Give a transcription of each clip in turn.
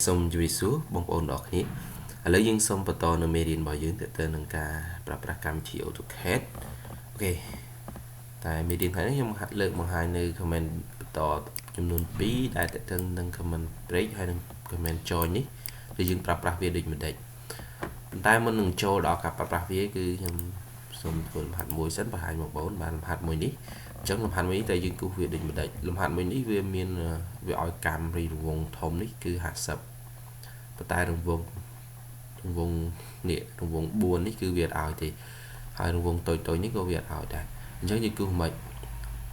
សូមជម្រាបសួរបងប្អូនទាំងអស់គ្នាឥឡូវយើងសូមបន្តនៅមេរៀនរបស់យើងទៅនឹងការប្រើប្រាស់កម្មវិធី AutoCAD OK តែមេរៀនថ្ងៃនេះខ្ញុំហាត់លើកបង្ហាញនៅ command បន្តចំនួន2ដែលតទៅនឹង command break ហើយនិង command join នេះគឺយើងប្រើប្រាស់វាដូចម្ដេចប៉ុន្តែមុននឹងចូលដល់ការប្រើប្រាស់វាគឺខ្ញុំសូមធ្វើលំហាត់មួយសិនបង្ហាញបងប្អូនបានលំហាត់មួយនេះអញ្ចឹងលំហាត់មួយនេះតើយើងគូសវាដូចម្ដេចលំហាត់មួយនេះវាមានវាឲ្យកាំរីរង្វង់ធំនេះគឺ50ប៉ុន្តែរង្វង់នេះរង្វង់4នេះគឺវាអត់ឲ្យទេហើយរង្វង់តូចតូចនេះក៏វាអត់ឲ្យដែរអញ្ចឹងយើងគូសមិន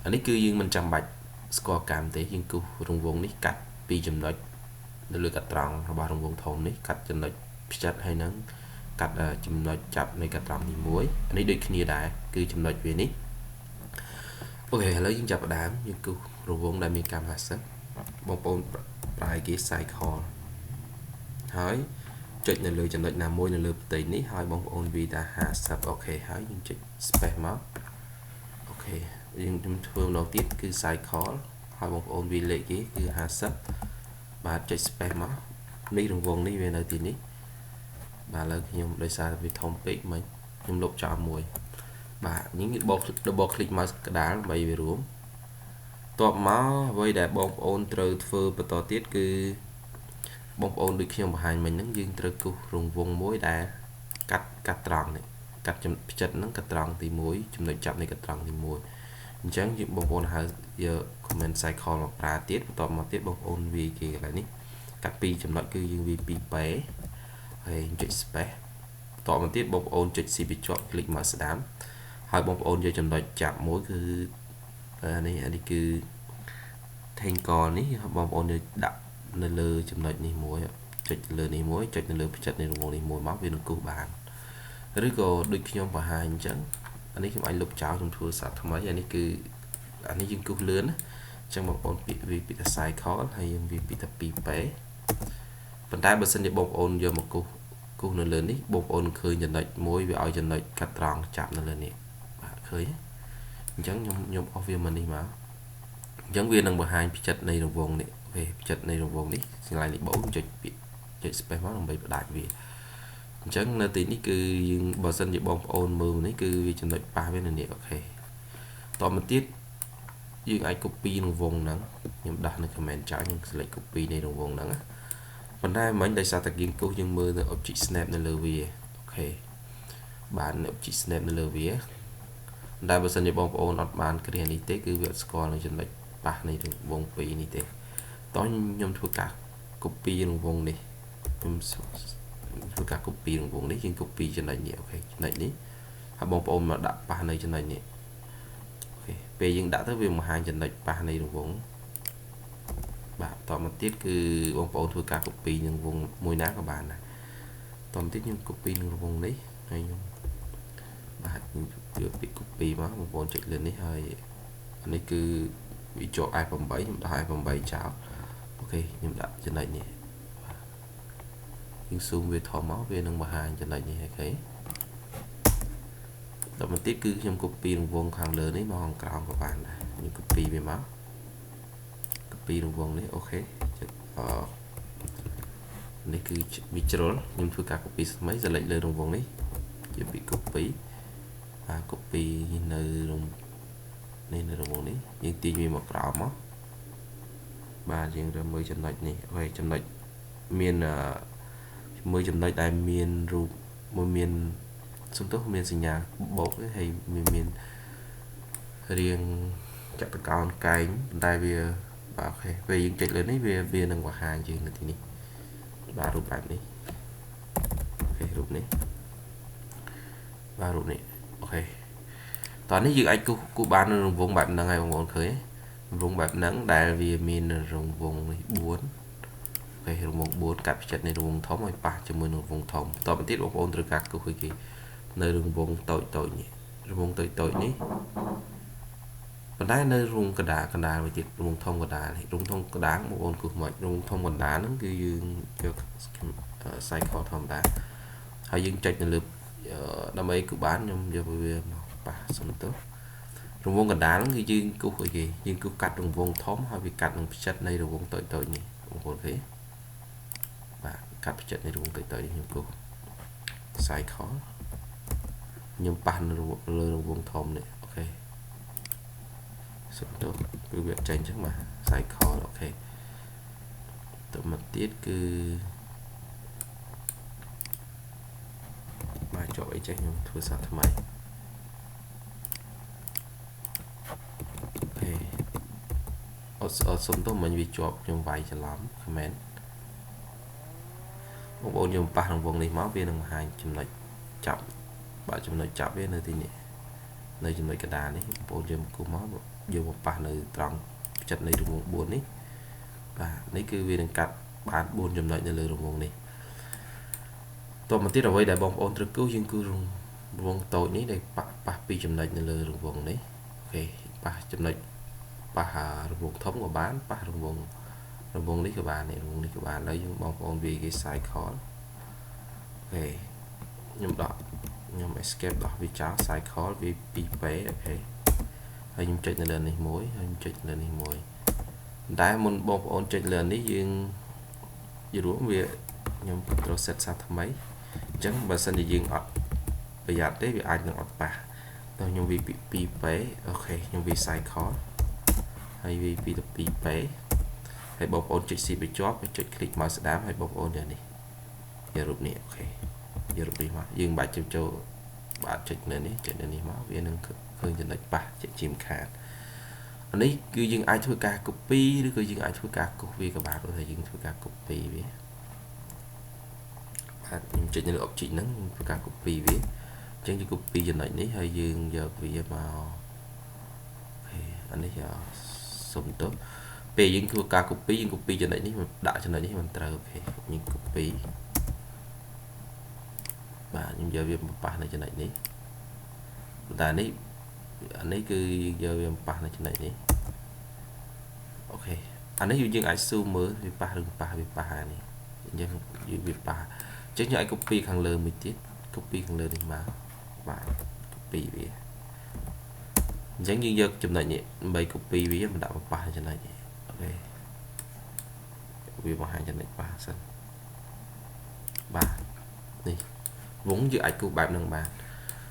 អានេះគឺយើងមិនចាំបាច់ស្គាល់កាំទេយើងគូសរង្វង់នេះកាត់ពីចំណុចនៅលើកាត្រង់របស់រង្វង់ធំនេះកាត់ចំណុចផ្ចិតហើយនឹងកាត់ចំណុចចាប់នៃកាត្រង់ទី1នេះដូចគ្នាដែរគឺចំណុចវានេះOK ឥឡូវយើងចាប់ផ្ដើមយើងគូសរង្វង់ដែលមានកាំ50បងប្អូនប្រើគេ circle ហើយចុចនៅលើចំណុចណាមួយនៅលើផ្ទៃនេះហើយបងប្អូនវាថា50 OK ហើយយើងចុច space មក OK យើងខ្ញុំធ្វើម្ដងទៀតគឺ circle ហើយបងប្អូនវាលេខគេគឺ50បាទចុច space មកនេះរង្វង់នេះវានៅទីនេះបាទឥឡូវខ្ញុំដោយសារវាធំពេកមិនខ្ញុំលុបចោលមួយបាទនេះបក double click មកកដាលដើម្បីវារួមតបមកអ្វីដែលបងប្អូនត្រូវធ្វើបន្តទៀតគឺបងប្អូនដូចខ្ញុំបង្ហាញមិញហ្នឹងយើងត្រូវគូសរង្វង់មួយដែលកាត់កាត់ត្រង់នេះកាត់ផ្ចិតហ្នឹងកាត់ត្រង់ទី1ចំណុចចាប់នៃកាត់ត្រង់ទី1អញ្ចឹងយើងបងប្អូនហៅយក command circle មកប្រើទៀតបន្តមកទៀតបងប្អូនវាយគេកន្លែងនេះកាត់ពីចំណុចគឺយើងវាយ 2p ហើយចុច space បន្តមកទៀតបងប្អូនចុច C បញ្ជាប់ click មកស្ដាំហើយបងប្អូនយកចំណុចចាប់មួយគឺនេះនេះគឺ tangle នេះបងប្អូនយកដាក់នៅលើចំណុចនេះមួយចុចលើនេះមួយចុចនៅលើផ្ចិតនៃរង្វង់នេះមួយមកវានឹងគូសបានឬក៏ដូចខ្ញុំបង្ហាញអញ្ចឹងអានេះខ្ញុំអាចលុបចោលខ្ញុំធ្វើសាថ្មីអានេះគឺអានេះយើងគូសលឿនណាអញ្ចឹងបងប្អូនពាក្យវាពាក្យថា circle ហើយយើងវាពាក្យថា 2p ប៉ុន្តែបើសិនជាបងប្អូនយកមកគូសគូសនៅលើនេះបងប្អូនឃើញចំណុចមួយវាឲ្យចំណុចកាត់ត្រង់ចាប់នៅលើនេះបាទឃើញអញ្ចឹងខ្ញុំខ្ញុំអស់វាមកនេះមកអញ្ចឹងវានឹងបង្ហាញផ្ចិតនៃរង្វង់នេះOK ផ្ចិតនៃរង្វង់នេះសន្លែងលេខបូកចុចពាក្យចុច space មកដើម្បីផ្ដាច់វាអញ្ចឹងនៅទីនេះគឺយើងបើសិនជាបងប្អូនមើលនេះគឺវាចំណុចប៉ះវានៅនេះOK តមកទៀតយើងអាច copy រង្វង់ហ្នឹងខ្ញុំដោះនៅ command ចោលខ្ញុំ select copy នៃរង្វង់ហ្នឹងណាប៉ុន្តែមិញដោយសារតែយើងគូសយើងមើលនៅ object snap នៅលើវាOK បាន object snap នៅលើវាតែបើសិនជាបងប្អូនអត់បានគ្រានេះទេគឺវាអត់ស្គាល់នៅចំណុចប៉ះនៃរង្វង់2នេះទេតោះខ្ញុំធ្វើការ copy រង្វង់នេះខ្ញុំធ្វើការ copy រង្វង់នេះយើង copy ចំណុចនេះOK ចំណុចនេះហើយបងប្អូនមកដាក់ប៉ះនៅចំណុចនេះOK ពេលយើងដាក់ទៅវាបង្ហាញចំណុចប៉ះនៃរង្វង់បាទបន្តមកទៀតគឺបងប្អូនធ្វើការ copy នឹងវងមួយណាក៏បានដែរបន្តមកទៀតខ្ញុំ copy នឹងរង្វង់នេះហើយខ្ញុំបាទខ្ញុំយកពាក្យ copy មកបងប្អូនចុចលើនេះហើយអានេះគឺវាជាប់ F8 ខ្ញុំដាក់ F8 ចោល OK ខ្ញុំដាក់ចំណុចនេះបាទយើង zoom វាធំមកវានឹងបង្ហាញចំណុចនេះOK ដល់មកទៀតគឺខ្ញុំ copy រង្វង់ខាងលើនេះមកខាងក្រោមក៏បានដែរខ្ញុំ copy វាមក copy រង្វង់នេះOK ចុចអនេះគឺវាជ្រុលខ្ញុំធ្វើការ copy ថ្មី select លើរង្វង់នេះជាពី copy បាទ copy នៅរងនេះនៅរង្វង់នេះយើងទាញវាមកក្រោមមកបាទយើងរើមើលចំណុចនេះOK ចំណុចមានមើលចំណុចដែលមានរូបមួយមានសំទោសមានសញ្ញាបូកហើយមានមានរាងចតុកោណកែងប៉ុន្តែវាបាទ OK ពេលយើងចុចលើនេះវាវានឹងបង្ហាញយើងនៅទីនេះបាទរូបបែបនេះOK រូបនេះបាទរូបនេះOK តោះនេះយើងអាចគូសគូសបាននៅរង្វង់បែបហ្នឹងហើយបងប្អូនឃើញរង្វង់បែបហ្នឹងដែលវាមានរង្វង់នេះ4OK រង្វង់4កាត់ផ្ចិតនៃរង្វង់ធំឲ្យប៉ះជាមួយនឹងរង្វង់ធំបន្តមកទៀតបងប្អូនត្រូវការគូសឲ្យគេនៅរង្វង់តូចតូចនេះរង្វង់តូចតូចនេះប៉ុន្តែនៅរងកដាកណ្ដាលមួយទៀតរងធំកណ្ដាលនេះរងធំកណ្ដាលបងប្អូនគូសមករងធំកណ្ដាលហ្នឹងគឺយើងយក circle ធម្មតាហើយយើងចុចនៅលើដើម្បីគូបានខ្ញុំយកវាមកប៉ះសុំទោសរង្វង់កណ្ដាលហ្នឹងគឺយើងគូសអីគេយើងគូសកាត់រង្វង់ធំហើយវាកាត់នឹងផ្ចិតនៃរង្វង់តូចតូចនេះបងប្អូនឃើញ បាទកាត់ផ្ចិតនៃរង្វង់តូចៗនេះខ្ញុំគូស circle ខ្ញុំប៉ះនៅលើរង្វង់ធំនេះ OK សុំទោសគឺវាចេញអញ្ចឹងបាទ circle OK ទៅមកទៀតគឺបាទជាប់អីចេះខ្ញុំធ្វើសារថ្មី OK អត់អត់សុំទោសមិញវាជាប់ខ្ញុំវាយច្រឡំ command បងប្អូនយើងប៉ះក្នុងវងនេះមកវានឹងបង្ហាញចំណុចចាប់បាទចំណុចចាប់វានៅទីនេះនៅចំណុចកណ្ដាលនេះបងប្អូនយើងគូមកយើងមកប៉ះនៅត្រង់ផ្ចិតនៃរង្វង់4នេះបាទនេះគឺវានឹងកាត់បាន4ចំណុចនៅលើរង្វង់នេះតមកទៀតអ្វីដែលបងប្អូនត្រូវគូសយើងគូសរង្វង់តូចនេះដែលប៉ះពីចំណុចនៅលើរង្វង់នេះ OK ប៉ះចំណុចប៉ះរង្វង់ធំក៏បានប៉ះរង្វង់នេះក៏បាននេះរង្វង់នេះក៏បានហើយយើងបងប្អូនវាគេ circle OK ខ្ញុំដកខ្ញុំ escape ដោះវាចោល circle វា 2p OK ហើយខ្ញុំចុចនៅលើនេះមួយហើយខ្ញុំចុចលើនេះមួយតែមុនបងប្អូនចុចលើនេះយើងយល់រួមវាខ្ញុំ control set សាថ្មីអញ្ចឹងបើសិនជាយើងអត់ប្រយ័ត្នទេវាអាចនឹងអត់ប៉ះតោះខ្ញុំវា 2p OK ខ្ញុំវា circle ហើយវា2ទៅ 2p ហើយបងប្អូនចុច C បញ្ជាប់ហើយចុច click មកស្ដាមហើយបងប្អូនយកនេះយករូបនេះ OK យករូបនេះមកយើងមិនបាច់ចូលបាទចុចនៅនេះចុចនៅនេះមកវានឹងឃើញចំណុចប៉ះជាជាមខាតអានេះគឺយើងអាចធ្វើការ copy ឬក៏យើងអាចធ្វើការគូសវាក៏បានព្រោះថាយើងធ្វើការ copy វាបាទខ្ញុំចុចនៅលើ object ហ្នឹងខ្ញុំធ្វើការ copy វាអញ្ចឹងយើង copy ចំណុចនេះហើយយើងយកវាមក OK អានេះសុំទោសពេលយើងធ្វើការ copy យើង copy ចំណុចនេះមកដាក់ចំណុចនេះមិនត្រូវ OK យើង copy បាទខ្ញុំយកវាមកប៉ះនៅចំណុចនេះតែនេះអានេះគឺយើងយកវាមកប៉ះនៅចំណុចនេះ OK អានេះយើងអាច zoom មើលវាប៉ះឬប៉ះវាប៉ះអានេះអញ្ចឹងយើងវាប៉ះអញ្ចឹងយើងអាច copy ខាងលើមួយទៀត copy ខាងលើនេះមកបាទ copy វាអញ្ចឹងយើងយកចំណុចនេះដើម្បី copy វាមកដាក់មកប៉ះចំណុចនេះ OK វាបង្ហាញចំណុចប៉ះសិនបាទនេះវងយើងអាចគូសបែបហ្នឹងបាន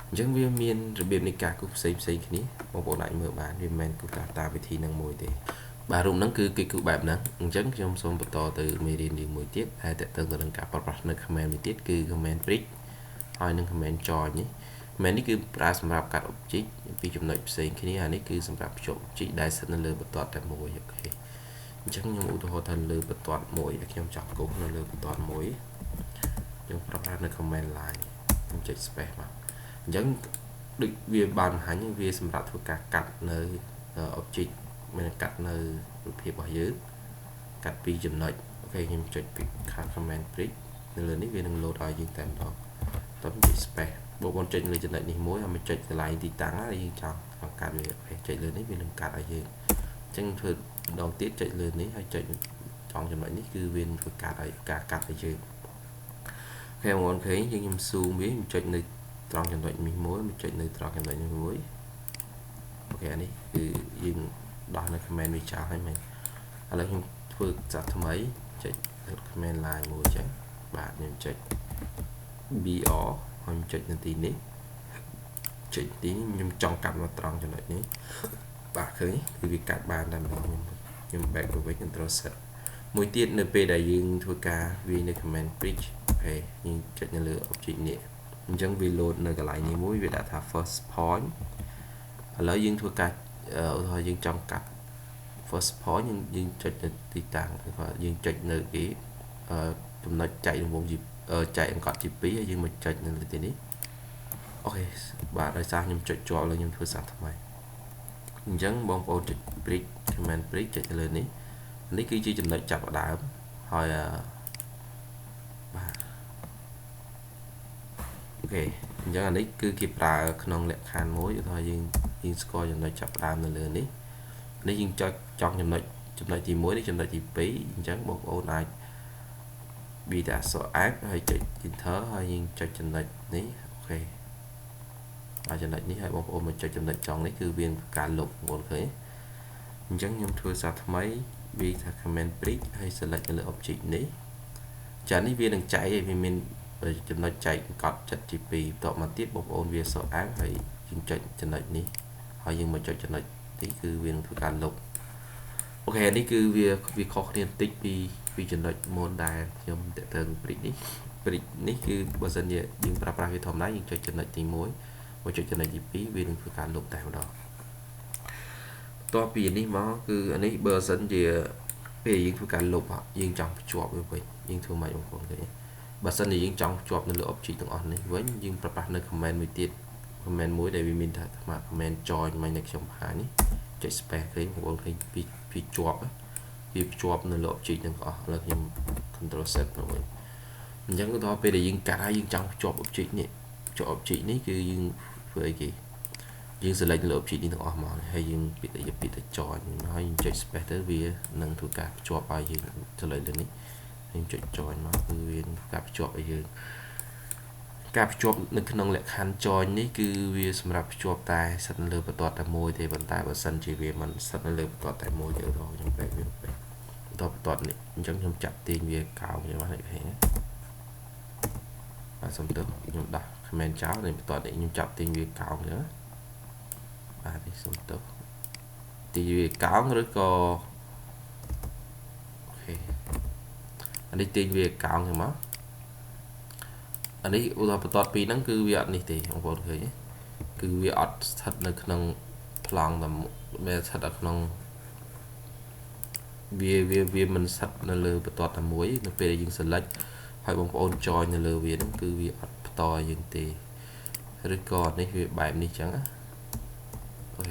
អញ្ចឹងវាមានរបៀបនៃការគូសផ្សេងផ្សេងគ្នាបងប្អូនអាចមើលបានវាមិនមែនគូសតាមវិធីហ្នឹងមួយទេបាទរូបហ្នឹងគឺគេគូសបែបហ្នឹងអញ្ចឹងខ្ញុំសូមបន្តទៅមេរៀនយើងមួយទៀតដែលតើទៅនឹងការប្រើប្រាស់នៅ command មួយទៀតគឺ command break ហើយនិង command join នេះ command នេះគឺប្រើសម្រាប់កាត់ object ពីចំណុចផ្សេងគ្នាអានេះគឺសម្រាប់ភ្ជាប់ object ដែលស្ថិតនៅលើបន្ទាត់តែមួយ OK អញ្ចឹងខ្ញុំឧទាហរណ៍ថាលើបន្ទាត់មួយខ្ញុំចង់គូសនៅលើបន្ទាត់មួយខ្ញុំប្រើប្រាស់នៅ command line ខ្ញុំចុច space មកអញ្ចឹងដូចវាបានបង្ហាញវាសម្រាប់ធ្វើការកាត់នៅ object មានកាត់នៅរូបភាពរបស់យើងកាត់ពីចំណុច OK ខ្ញុំចុចពី command break នៅលើនេះវានឹង load ឲ្យយើងតែម្ដងតោះចុច space បងប្អូនចុចលើចំណុចនេះមួយហើយមកចុចកន្លែងទីតាំងហើយយើងចង់កាត់វា OK ចុចលើនេះវានឹងកាត់ឲ្យយើងអញ្ចឹងធ្វើម្ដងទៀតចុចលើនេះហើយចុចចង់ចំណុចនេះគឺវានឹងធ្វើកាត់ឲ្យការកាត់ឲ្យយើង OK បងប្អូនឃើញយើងខ្ញុំ zoom វាខ្ញុំចុចនៅត្រង់ចំណុចនេះមួយមកចុចនៅត្រង់ចំណុចនេះមួយ OK អានេះគឺយើងដោះនៅ command វាចោលហើយមិញឥឡូវខ្ញុំធ្វើសាថ្មីចុច command line មួយអញ្ចឹងបាទខ្ញុំចុច BR ហើយខ្ញុំចុចនៅទីនេះចុចទីនេះខ្ញុំចង់កាត់មកត្រង់ចំណុចនេះបាទឃើញគឺវាកាត់បានតែម្ដងខ្ញុំ back ទៅវិញ control Z មួយទៀតនៅពេលដែលយើងធ្វើការវានៅ command break OK យើងចុចនៅលើ object នេះអញ្ចឹងវា load នៅកន្លែងនេះមួយវាដាក់ថា first point ឥឡូវយើងធ្វើការឧទាហរណ៍យើងចង់កាត់ first point យើងចុចនៅទីតាំងគាត់យើងចុចនៅគេចំណុចចែករង្វង់ជាចែកអង្កត់ជា2ហើយយើងមកចុចនៅទីនេះ OK បាទដោយសារខ្ញុំចុចជាប់លើខ្ញុំធ្វើសារថ្មីអញ្ចឹងបងប្អូនចុច break command break ចុចទៅលើនេះនេះគឺជាចំណុចចាប់ផ្ដើមហើយបាទ OK អញ្ចឹងអានេះគឺគេប្រើក្នុងលក្ខខណ្ឌមួយឧទាហរណ៍យើងស្គាល់ចំណុចចាប់ផ្ដើមនៅលើនេះនេះយើងចុចចង់ចំណុចចំណុចទី1នេះចំណុចទី2អញ្ចឹងបងប្អូនអាច B តែអក្សរ F ហើយចុច enter ហើយយើងចុចចំណុចនេះ OK បាទចំណុចនេះហើយបងប្អូនមកចុចចំណុចចុងនេះគឺវាការលុបបងប្អូនឃើញអញ្ចឹងខ្ញុំធ្វើសារថ្មីវាថា command break ហើយ select ទៅលើ object នេះ ចានេះវានឹងចែកឯងវាមានចំណុចចែកកត់ចិត្តជា2បន្ទាប់មកទៀតបងប្អូនវាសអែមហើយយើងចុចចំណុចនេះហើយយើងមកចុចចំណុចនេះគឺវានឹងធ្វើការលុប OK នេះគឺវាខុសគ្នាបន្តិចពីចំណុចមុនដែលខ្ញុំតទៅ bridge នេះ bridge នេះគឺបើសិនជាយើងប្រើប្រាស់វាធម្មតាយើងចុចចំណុចទី1មកចុចចំណុចទី2វានឹងធ្វើការលុបតែម្ដងបន្ទាប់ពីនេះមកគឺអានេះបើសិនជាពេលយើងធ្វើការលុបយើងចង់ភ្ជាប់វាវិញយើងធ្វើម៉េចបងប្អូនឃើញបើសិនជាយើងចង់ភ្ជាប់នៅលើ object ទាំងអស់នេះវិញយើងប្រើប្រាស់នៅ command មួយទៀត command មួយដែលវាមានថា command join មិញដែលខ្ញុំបង្ហាញនេះចុច space ឃើញបងប្អូនឃើញពីជាប់វាភ្ជាប់នៅលើ object ទាំងអស់ឥឡូវខ្ញុំ control Z មកវិញអញ្ចឹងឧទាហរណ៍ពេលដែលយើងកាត់ហើយយើងចង់ភ្ជាប់ object នេះភ្ជាប់ object នេះគឺយើងធ្វើអីគេយើង select លើ object នេះទាំងអស់មកហើយយើងពាក្យតែពាក្យតែ join ហើយយើងចុច space ទៅវានឹងធ្វើការភ្ជាប់ឲ្យយើង select លើនេះយើងចុច join មកគឺវានឹងធ្វើការភ្ជាប់ឲ្យយើងការភ្ជាប់នៅក្នុងលក្ខខណ្ឌ join នេះគឺវាសម្រាប់ភ្ជាប់តែស្ថិតនៅលើបន្ទាត់តែមួយទេប៉ុន្តែបើសិនជាវាមិនស្ថិតនៅលើបន្ទាត់តែមួយទេឧទាហរណ៍ខ្ញុំបែកវាបែកបន្ទាត់បន្ទាត់នេះអញ្ចឹងខ្ញុំចាប់ទាញវាកោងយ៉ាងនេះឃើញបាទសុំទោសខ្ញុំដោះ command ចោលនៃបន្ទាត់នេះខ្ញុំចាប់ទាញវាកោងអញ្ចឹងបាទនេះសុំទោសទាញវាកោងឬក៏ OK អានេះទាញវាកោងចឹងមកអានេះឧទាហរណ៍បន្ទាត់ពីរហ្នឹងគឺវាអត់នេះទេបងប្អូនឃើញទេគឺវាអត់ស្ថិតនៅក្នុងប្លង់តែវាស្ថិតនៅក្នុងវាមិនស្ថិតនៅលើបន្ទាត់តែមួយនៅពេលដែលយើង select ហើយបងប្អូន join នៅលើវាហ្នឹងគឺវាអត់បន្តយើងទេឬក៏នេះវាបែបនេះចឹងណា OK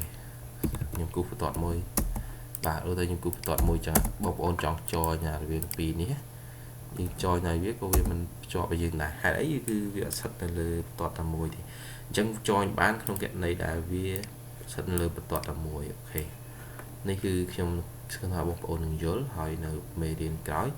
ខ្ញុំគូសបន្ទាត់មួយបាទឧទាហរណ៍ខ្ញុំគូសបន្ទាត់មួយចឹងបងប្អូនចង់ join រវាងពីរនេះយើង join ឲ្យវាក៏វាមិនភ្ជាប់ឲ្យយើងដែរហេតុអីគឺវាអត់ស្ថិតនៅលើបន្ទាត់តែមួយទេអញ្ចឹង join បានក្នុងករណីដែលវាស្ថិតនៅលើបន្ទាត់តែមួយ OK នេះគឺខ្ញុំគិតថាបងប្អូននឹងយល់ហើយនៅមេរៀនក្រោយ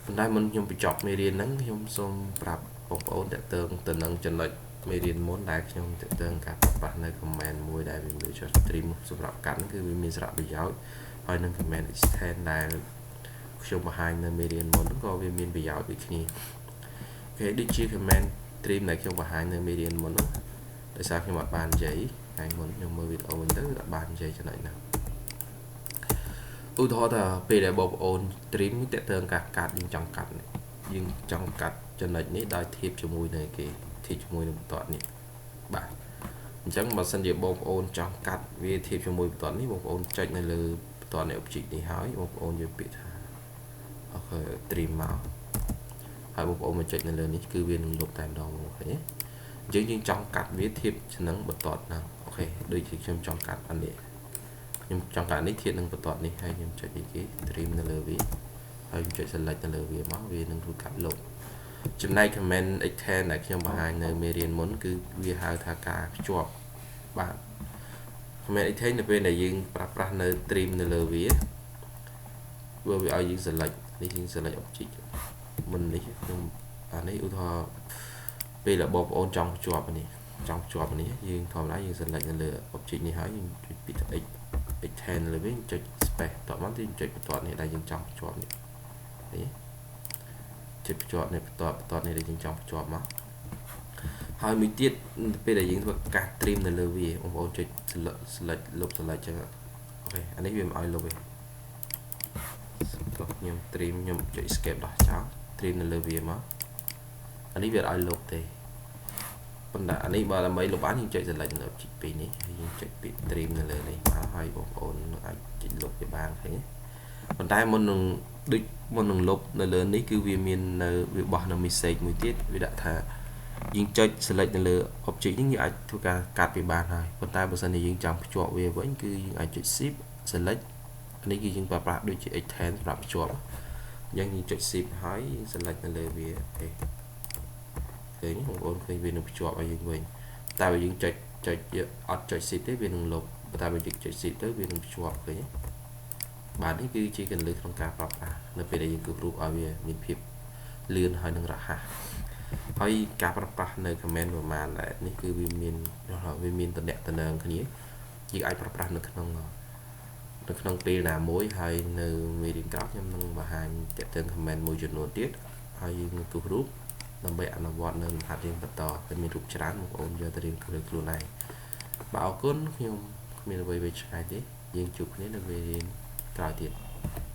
ប៉ុន្តែមុនខ្ញុំបញ្ចប់មេរៀនហ្នឹងខ្ញុំសូមប្រាប់បងប្អូនតកតើងទៅនឹងចំណុចមេរៀនមុនដែលខ្ញុំតកតើងការប្រើប្រាស់នៅ command មួយដែលវាមានចុច trim សម្រាប់កាត់គឺវាមានសារៈប្រយោជន៍ហើយនឹង command extend ដែលខ្ញុំបង្ហាញនៅមេរៀនមុនក៏វាមានប្រយោជន៍ដូចគ្នាគេដូចជា command trim ដែលខ្ញុំបង្ហាញនៅមេរៀនមុនហ្នឹងដោយសារខ្ញុំអត់បាននិយាយថ្ងៃមុនខ្ញុំមើលវីដេអូវិញទៅអត់បាននិយាយចំណុចហ្នឹងឧទាហរណ៍ថាពេលដែលបងប្អូន trim តើតើការកាត់យើងចង់កាត់យើងចង់កាត់ចំណុចនេះដោយធៀបជាមួយនឹងគេធៀបជាមួយនឹងបន្ទាត់នេះបាទអញ្ចឹងបើសិនជាបងប្អូនចង់កាត់វាធៀបជាមួយបន្ទាត់នេះបងប្អូនចុចនៅលើបន្ទាត់នៃ object នេះហើយបងប្អូនយកពាក្យថា OK trim មកហើយបងប្អូនមកចុចនៅលើនេះគឺវានឹងលុបតែម្ដងមកឃើញទេអញ្ចឹងយើងចង់កាត់វាធៀបនឹងបន្ទាត់ហ្នឹង OK ដូចជាខ្ញុំចង់កាត់អានេះខ្ញុំចង់កាត់នេះធៀបនឹងបន្ទាត់នេះហើយខ្ញុំចុចអីគេ trim នៅលើវាហើយខ្ញុំចុច select នៅលើវាមកវានឹងធ្វើកាត់លុបចំណែក command extend ដែលខ្ញុំបង្ហាញនៅមេរៀនមុនគឺវាហៅថាការភ្ជាប់បាទ command extend នៅពេលដែលយើងប្រើប្រាស់នៅ trim នៅលើវាវាឲ្យយើង select នេះយើង select object មុននេះខ្ញុំអានេះឧទាហរណ៍ពេលដែលបងប្អូនចង់ភ្ជាប់នេះចង់ភ្ជាប់នេះយើងធម្មតាយើង select នៅលើ object នេះហើយយើងចុចពាក្យថា x extend លើវាចុច space តមកទីចុចបន្ទាត់នេះដែលយើងចង់ភ្ជាប់នេះឃើញចុចភ្ជាប់នេះបន្ទាត់បន្ទាត់នេះដែលយើងចង់ភ្ជាប់មកហើយមួយទៀតពេលដែលយើងធ្វើការ trim នៅលើវាបងប្អូនចុច select លុប select ចឹង OK អានេះវាមិនឲ្យលុបទេទោះខ្ញុំ trim ខ្ញុំចុច escape ដោះចោល trim នៅលើវាមកអានេះវាអត់ឲ្យលុបទេប៉ុន្តែអានេះបើដើម្បីលុបបានយើងចុច select នៅ object ពីរនេះហើយយើងចុចពាក្យ trim នៅលើនេះមកហើយបងប្អូនអាចចុចលុបវាបានឃើញប៉ុន្តែមុននឹងដូចមុននឹងលុបនៅលើនេះគឺវាមាននៅវាបោះនៅ message មួយទៀតវាដាក់ថាយើងចុច select នៅលើ object នេះយើងអាចធ្វើការកាត់វាបានហើយប៉ុន្តែបើសិនជាយើងចង់ភ្ជាប់វាវិញគឺយើងអាចចុច shift select នេះគឺយើងប្រើប្រាស់ដូចជា extend សម្រាប់ភ្ជាប់អញ្ចឹងយើងចុច shift ហើយយើង select នៅលើវា OK ឃើញបងប្អូនឃើញវានឹងភ្ជាប់ឲ្យយើងវិញតែបើយើងចុចចុចអត់ចុច shift ទេវានឹងលុបតែបើយើងចុច shift ទៅវានឹងភ្ជាប់ឃើញបាទនេះគឺជាកលឹះក្នុងការប្រើប្រាស់នៅពេលដែលយើងគូសរូបឲ្យវាមានភាពលឿនហើយនឹងរហ័សហើយការប្រើប្រាស់នៅ command ប្រមាណដែរនេះគឺវាមានតំណែងគ្នាយើងអាចប្រើប្រាស់នៅក្នុង នៅក្នុងពេលណាមួយហើយនៅមេរៀនក្រោយខ្ញុំនឹងបង្ហាញទាក់ទង command មួយចំនួនទៀតហើយយើងនឹងគូសរូបដើម្បីអនុវត្តនៅលំហាត់រៀនបន្តហើយមានរូបច្រើនបងប្អូនយកទៅរៀនខ្លួនឯងបាទអរគុណខ្ញុំគ្មានអ្វីវែងឆ្ងាយទេយើងជួបគ្នានៅមេរៀនក្រោយទៀត។